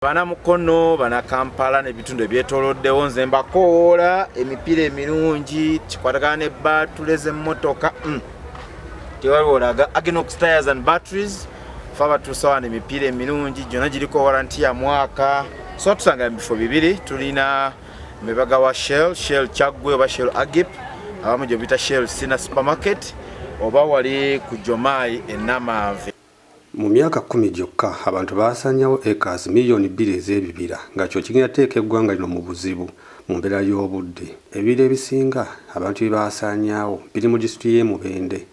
Bana Mukono, bana Kampala n'ebitundu ebyetooloddewo, nze mbakowoola emipiira emirungi kikwatagana ne baatule z'emmotoka. Tewaliwo olaga Aginox Tires and Batteries. Fe abatuusa wano emipiira emirungi gyonna giriko waranti ya mwaka. So tusanga mu bifo bibiri: tulina mebaga wa Shell, Shell Kyaggwe oba Shell Agip, abamu gye biyita Shell Sina Supermarket, oba wali ku Jomai e Namanve. Mu myaka 10 gyokka, abantu baasaanyawo acres 2 miliyoni ez'ebibira, nga kyo kigenda teeka eggwanga lino mu buzibu mu mbeera y'obudde. Ebibira ebisinga abantu bye baasaanyaawo biri mu disitulikiti y'e Mubende,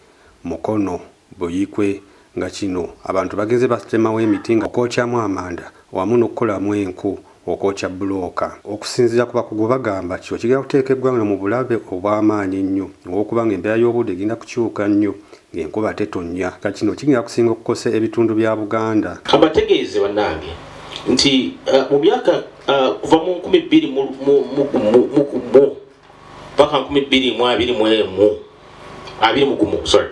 Mukono, Buikwe, nga kino abantu bagenze batemawo emiti nga okwokyamu amanda wamu n'okukolamu enku okwokya bbulooka. Okusinziira ku bakugu, bagamba kino kigenda kuteeka eggwanga mu bulabe obw'amaanyi ennyo olw'okuba nga embeera y'obudde egenda kukyuka nnyo ng'enkuba tetonnya, nga kino kigenda kusinga okukosa ebitundu bya Buganda. Kabategeeze bannange nti mu myaka kuva mu 2001 paka 2021, 21, sorry,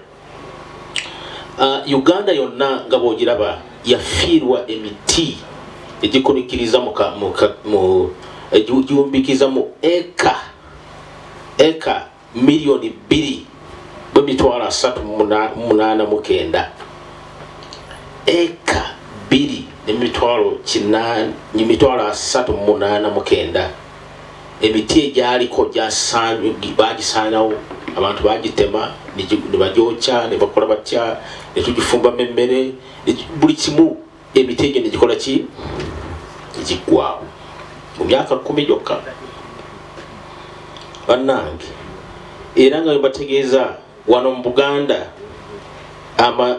Uganda yonna nga bwogiraba yafiirwa emiti egikunikiriza mu egiwumbikiza mu eka 2,389,000, eka 2,889,000. Emiti egyaliko bagisaanawo, abantu bagitema ne bagyokya ne bakola batya, ne tugifumbamu emmere, buli kimu. Emiti egyo negikola ki? Egiggwawo mu myaka 10 gyokka, bannange. Era nga bwebategeeza wano mu Buganda, ama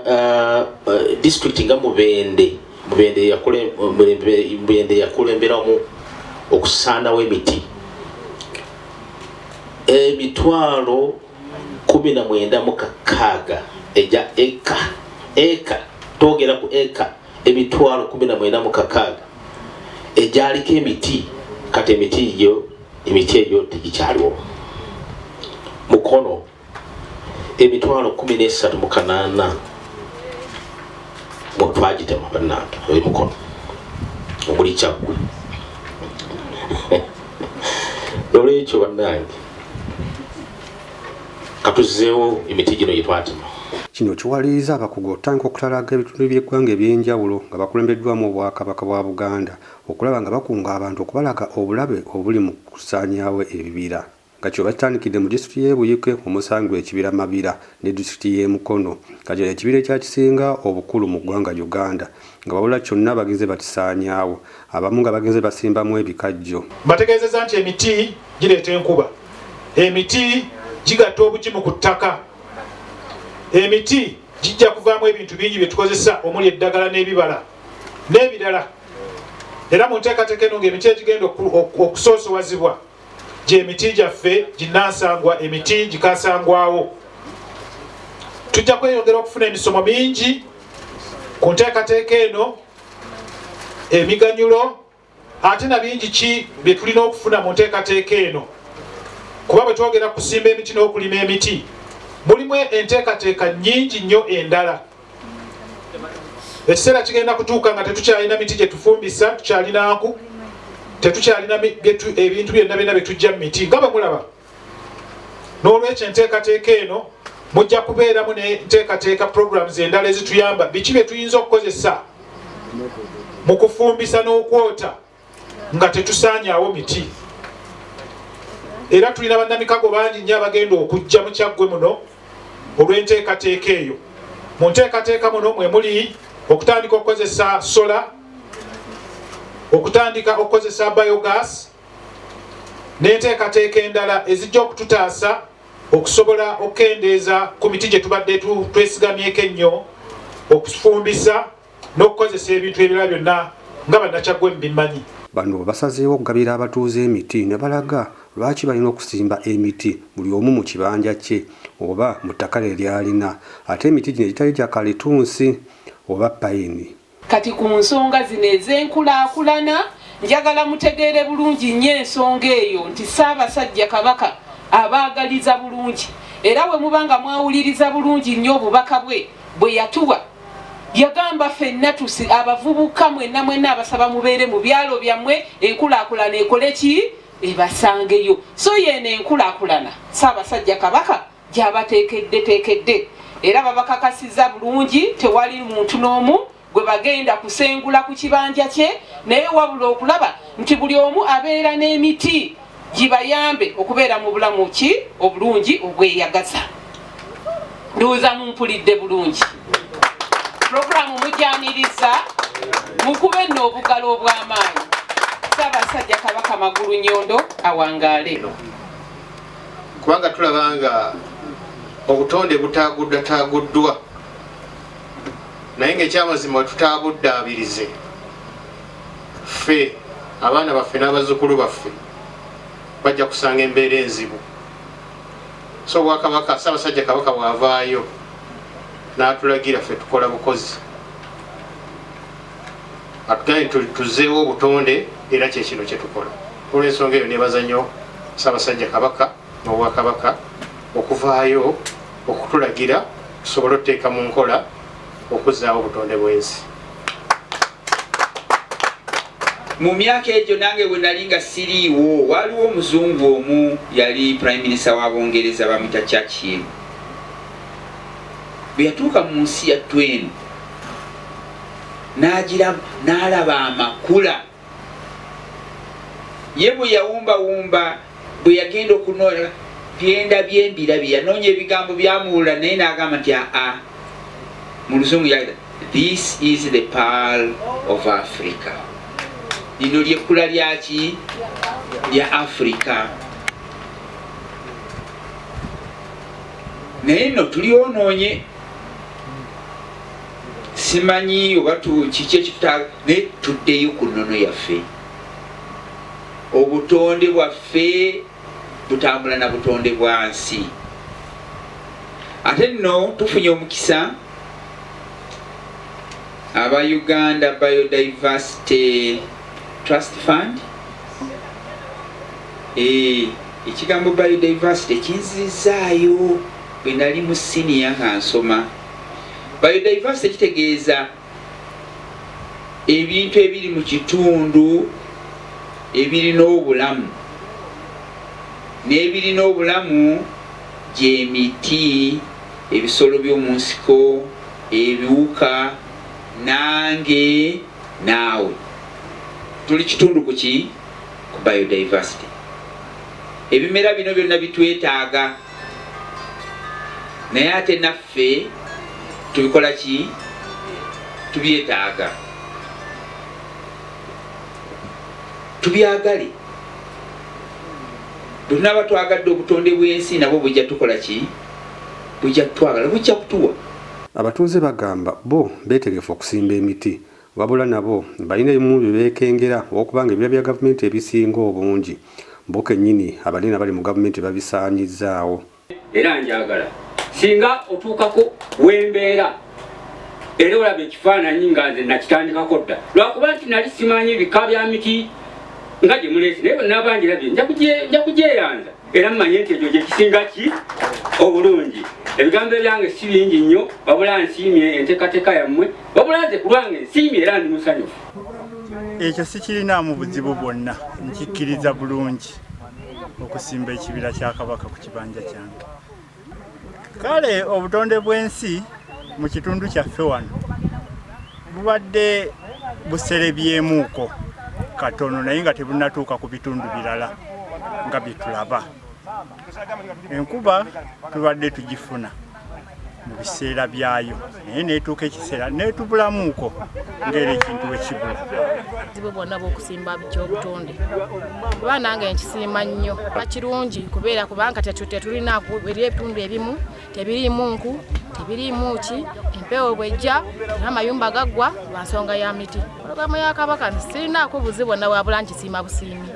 district nga Mubende, Mubende yakulemberamu okusaanawo emiti 196,000 egya eka. Eka, twogera ku eka 196,000 egyaliko emiti. Kati emiti egyo tegikyaliwo. Mukono 138,000 twagitema, bannange, emukono omuli Kyaggwe. Nolwekyo bannange, katuzeewo emiti gino gyetwatema. Kino kiwaliriza abakugu okutandika okutalaga ebitundu by'eggwanga eby'enjawulo nga bakulembeddwamu Obwakabaka bwa Buganda, okulaba nga bakunga abantu okubalaga obulabe obuli mu kusaanyaawo ebibira, nga kino bakitandikidde mu disitulikiti y'e Buikwe omusangibwa ekibira Mabira ne disitulikiti y'e Mukono, nga kino ekibira ekyakisinga obukulu mu ggwanga Uganda, nga wabula kyonna bagenze bakisaanyaawo, abamu nga bagenze basimbamu ebikajjo. Bategeezezza nti emiti gireeta enkuba, emiti gigatta obugimu ku ttaka, emiti gijja kuvaamu ebintu bingi bye tukozesa omuli eddagala n'ebibala n'ebirala. Era mu nteekateeka eno, ng'emiti egigenda okusoosowazibwa gy'emiti gyaffe ginansangwa, emiti gikasangwawo. Tujja kweyongera okufuna emisomo mingi ku nteekateeka eno, emiganyulo ate na bingi ki bye tulina okufuna mu nteekateeka eno, kuba bwe twogera kusimba emiti n'okulima emiti, mulimu enteekateeka nnyingi nnyo endala. Ekiseera kigenda kutuuka nga tetukyalina miti gye tufumbisa, tukyalina nku, tetukyalina ebintu byonna byonna bye tujja mu miti nga bwe mulaba. N'olwekyo enteekateeka eno mujja kubeeramu n'enteekateeka, programs endala ezituyamba biki bye tuyinza okukozesa mu kufumbisa n'okwota nga tetusaanyaawo miti. Era tulina bannamikago bangi nnyo abagenda okujja mu Kyaggwe muno olw'enteekateeka eyo. Mu nteekateeka muno mwe muli okutandika okukozesa solar, okutandika okukozesa biogas n'enteekateeka endala ezijja okututaasa okusobola okukendeeza ku miti gye tubadde twesigamyeko ennyo okufumbisa n'okukozesa ebintu ebirala byonna nga Bannakyaggwe mubimanyi. Bano basazeewo okugabira abatuuze emiti ne balaga lwaki balina okusimba emiti, buli omu mu kibanja kye oba mu ttaka lye ly'alina, ate emiti gino egitali gya kalitunsi oba payini. Kati ku nsonga zino ez'enkulaakulana, njagala mutegeere bulungi nnyo ensonga eyo nti Ssaabasajja Kabaka abaagaliza bulungi, era bwe muba nga mwawuliriza bulungi nnyo obubaka bwe bwe yatuwa. Yagamba ffenna tusi abavubuka mwenna mwenna abasaba mubeere mu byalo byammwe, enkulaakulana ekole ki? Ebasangeyo. So yeeno enkulaakulana Ssaabasajja Kabaka gy'abateekeddeteekedde, era babakakasizza bulungi tewali muntu n'omu gwe bagenda kusengula ku kibanja kye, naye wabula okulaba nti buli omu abeera n'emiti gibayambe okubeera mu bulamu ki obulungi obweyagaza. Ndowooza mumpulidde bulungi. Pulogulaamu mugyaniriza, mukube nno obugalo obw'amaanyi. Ssaabasajja Kabaka Magulu Nyondo awangaale. Kubanga tulaba nga obutonde butaaguddwataaguddwa, naye ng'ekyamazima wetutaabuddaabirize ffe abaana baffe n'abazzukulu baffe bajja kusanga embeera enzibu. So obwakabaka, Ssaabasajja Kabaka bw'avaayo n'atulagira, ffe tukola bukozi. Atugambye nti tuzzeewo obutonde, era kye kino kye tukola. Olw'ensonga eyo neebaza nnyo Ssaabasajja Kabaka n'Obwakabaka okuvaayo okutulagira tusobole otuteeka mu nkola okuzzaawo obutonde bw'ensi. Mu myaka egyo nange bwe nali nga siriiwo, waaliwo omuzungu omu yali prime minister wa Bungereza, bamuyita Churchill. Bwe yatuuka mu nsi yattu eno n'agira n'alaba amakula. Ye bwe yawumbawumba, bwe yagenda okunoonya byenda byembirabye, yanoonya ebigambo byamuwula, naye n'agamba nti aa, mu luzungu yaga, this is the pearl of Africa. Lino lyekkula lyaki? Lya Africa. Naye nno tulyonoonye, simanyi oba kiki ekituta, naye tuddeyo ku nnono yaffe. Obutonde bwaffe butambula na butonde bwa nsi. Ate nno tufunye omukisa aba Uganda Biodiversity Trust Fund. Ekigambo biodiversity kinzizaayo bwe nali mu siniya nga nsoma. Biodiversity kitegeeza ebintu ebiri mu kitundu ebirina obulamu, n'ebirina obulamu gy'emiti, ebisolo by'omu nsiko, ebiwuka, nange naawe tuli kitundu ku ki? Ku biodiversity. Ebimera bino byonna bitwetaaga, naye ate naffe tubikola ki? Tubyetaaga, tubyagale. Bwe tunaaba twagadde obutonde bw'ensi, nabwo bujja tukola ki? Bujja kutwagala, bujja kutuwa. Abatuuze bagamba bo beetegefu okusimba emiti, wabula nabo balina ebimu bye beekengera olw'okuba nga ebibira bya gavumenti ebisinga obungi bo kennyini abanene abali mu gavumenti babisaanyizzaawo. Era njagala singa otuukako wembeera era olaba ekifaananyi nga nze nakitandikako dda, lwakuba nti nali simanyi bika bya miti nga gye muleese, naye bwe naaba ngirabye nja kugyeyanza era mmanye nti ekyo kyekisinga ki obulungi. Ebigambo ebyange si bingi nnyo, wabula nsiimye enteekateeka yammwe, wabula nze ku lwange nsiimye era ndi musanyufu. Ekyo sikirinaamu buzibu bwonna, nkikkiriza bulungi okusimba ekibira kya Kabaka ku kibanja kyange. Kale obutonde bw'ensi mu kitundu kyaffe wano bubadde buserebyemuuko katono, naye nga tebunnatuuka ku bitundu birala nga bye tulaba. Enkuba tubadde tugifuna mu biseera byayo, naye neetuuka ekiseera neetubulamuuko ng'era ekintu bwe kibula. Buzibu bwonna bw'okusimba ky'obutonde, kuba nange nkisiima nnyo, kirungi kubeera kubanga tetulina eri ebitundu ebimu tebiriimu nku, tebiriimu ki, empewo bwejja n'amayumba gaggwa lwa nsonga ya miti. Pulogulaamu ya Kabaka sirinaako buzibu bwonna, wabula nkisiima busiimi.